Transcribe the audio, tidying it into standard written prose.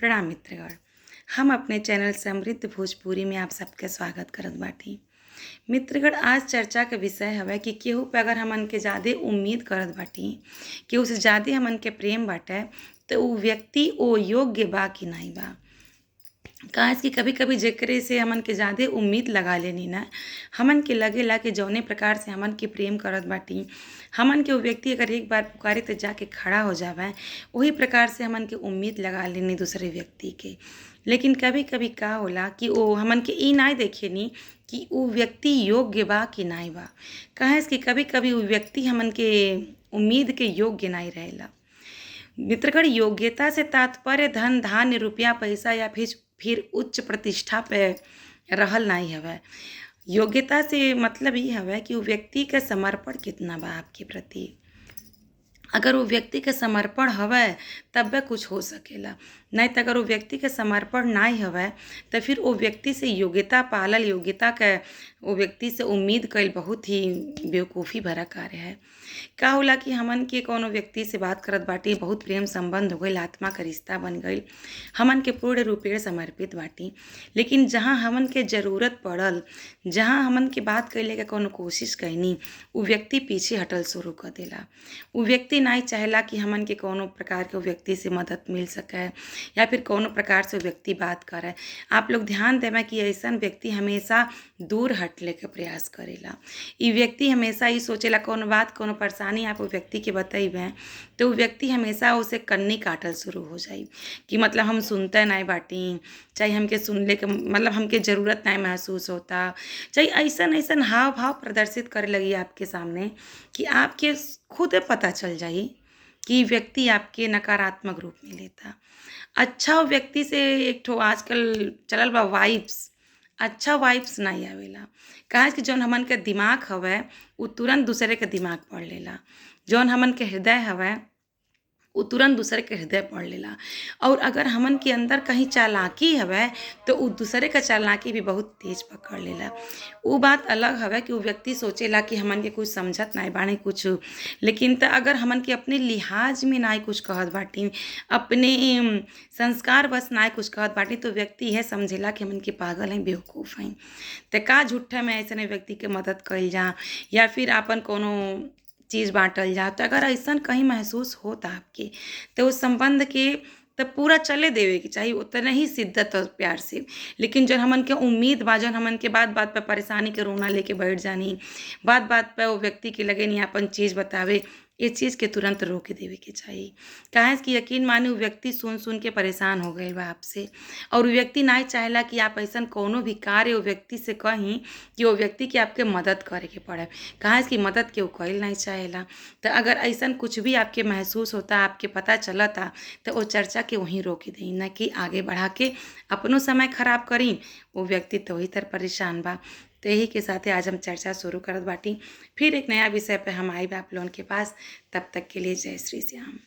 प्रणाम मित्रगण, हम अपने चैनल समृद्ध भोजपुरी में आप सबके स्वागत करत बाटी। मित्रगण, आज चर्चा के विषय हवे कि केहू पे अगर हमन के ज़्यादा उम्मीद करत बाटी, केहू से ज़्यादा हमन के प्रेम बाटे, तो उ व्यक्ति ओ योग्य बा कि नहीं बा। काहे कि कभी कभी जेकरे से हमन के ज़्यादा उम्मीद लगा लेनी ना, हमन के लगेला कि जौने प्रकार से हमन के प्रेम करत बाटी, हमन के वो व्यक्ति अगर एक बार पुकारे तो जाके खड़ा हो जावे, वही प्रकार से हमन के उम्मीद लगा लेनी दूसरे व्यक्ति के। लेकिन कभी कभी का होला कि वो हमन के ई ना देखेनी कि उ व्यक्ति योग्य बा कि नहीं बा। काहे कि कभी कभी उ व्यक्ति हमन के उम्मीद के योग्य नहीं रहेला। मित्रगण, योग्यता से तात्पर्य धन धान्य रुपया पैसा या फिर उच्च प्रतिष्ठा पे रहल नहीं हवे। योग्यता से मतलब ई हवे कि उ व्यक्ति के समर्पण कितना बा आपके प्रति। अगर वो व्यक्ति के समर्पण हवे तबे कुछ हो सकेला, नहीं तो अगर वो व्यक्ति के समर्पण नहीं हवे तो फिर वो व्यक्ति से योग्यता पालल, योग्यता के वो व्यक्ति से उम्मीद कईल बहुत ही बेवकूफ़ी भरा कार्य है। का होला कि हमन के कोनो व्यक्ति से बात करत बाटी, बहुत प्रेम संबंध हो गईल, आत्मा का रिश्ता बन गईल, हमन के पूर्ण रूपेण समर्पित बाटी, लेकिन जहाँ हमन के ज़रूरत पड़ल, जहाँ हमन के बात कइले के कोनो कोशिश कईनी, उ व्यक्ति पीछे हटल शुरू कर देला। उ व्यक्ति नहीं चाहेला कि हमन के कोनो प्रकार के व्यक्ति से मदद मिल सके या फिर कोनो प्रकार से व्यक्ति बात करे। आप लोग ध्यान देवें कि ऐसा व्यक्ति हमेशा दूर हटले के प्रयास करेला। ई व्यक्ति हमेशा ई सोचेला कोनो बात कोनो परेशानी आप व्यक्ति के बतैबे तो उ व्यक्ति हमेशा उसे कन्नी काटल शुरू हो जाई कि मतलब हम सुनते नहीं बाटी, चाहे हमके सुनले के मतलब हमके ज़रूरत नहीं महसूस होता, चाहे ऐसन ऐसन हाव भाव प्रदर्शित करे लगी आपके सामने कि आपके खुद पता चल जाई कि व्यक्ति आपके नकारात्मक रूप में लेता। अच्छा व्यक्ति से एक ठो आजकल चलल बा वाइब्स, अच्छा वाइब्स नहीं आवेला। काहे कि जौन हमन के दिमाग हवे उ तुरंत दूसरे के दिमाग पढ़ लेला, जौन हमन के हृदय हवे उ तुरंत दूसरे के हृदय पढ़ लेला, और अगर हमन के अंदर कहीं चालाकी हवे तो उ दूसरे का चालाकी भी बहुत तेज पकड़ लेला। उ बात अलग हवे कि उ व्यक्ति सोचेला कि हमन के कुछ समझत नहीं बानी कुछ, लेकिन त अगर हमन के अपने लिहाज में नहीं कुछ कहत बाटी, अपने संस्कार बस नहीं कुछ कहत बाटी, तो व्यक्ति यह समझेला कि हमन के पागल हैं, बेवकूफ़ हैं। तो का झूठे में ऐसे व्यक्ति के मदद कइल जा या फिर आपन कोनो चीज़ बाँटल जा। तो अगर ऐसा कहीं महसूस होता आपके तो उस संबंध के तब पूरा चले देवे के चाही, उतना ही शिद्दत और प्यार से। लेकिन जब हमन के उम्मीद बा, जब हमन के बात बात पर परेशानी के रोना लेके बैठ जानी, बात बात पर वो व्यक्ति के लगे नहीं अपन चीज़ बतावे, ये चीज़ के तुरंत रोक देवे के चाही। काहे कि यकीन मानी उ व्यक्ति सुन सुन के परेशान हो गईल बा आपसे, और उ व्यक्ति नहीं चाहेला कि आप ऐसा कोनो भी कार्य वो व्यक्ति से कहीं कि वो व्यक्ति के आपके मदद करे के पड़े। काहे कि मदद के उ कईल नहीं चाहेला। तो अगर ऐसा कुछ भी आपके महसूस होता, आपके पता चलता, तो वो चर्चा के वहीं रोक दी, न कि आगे बढ़ा के अपनो समय खराब करी, वो व्यक्ति तो वही तर परेशान बा। तो यही के साथे आज हम चर्चा शुरू करत बाटी। फिर एक नया विषय पे हम आइब आप लोगन के पास। तब तक के लिए जय श्री श्याम।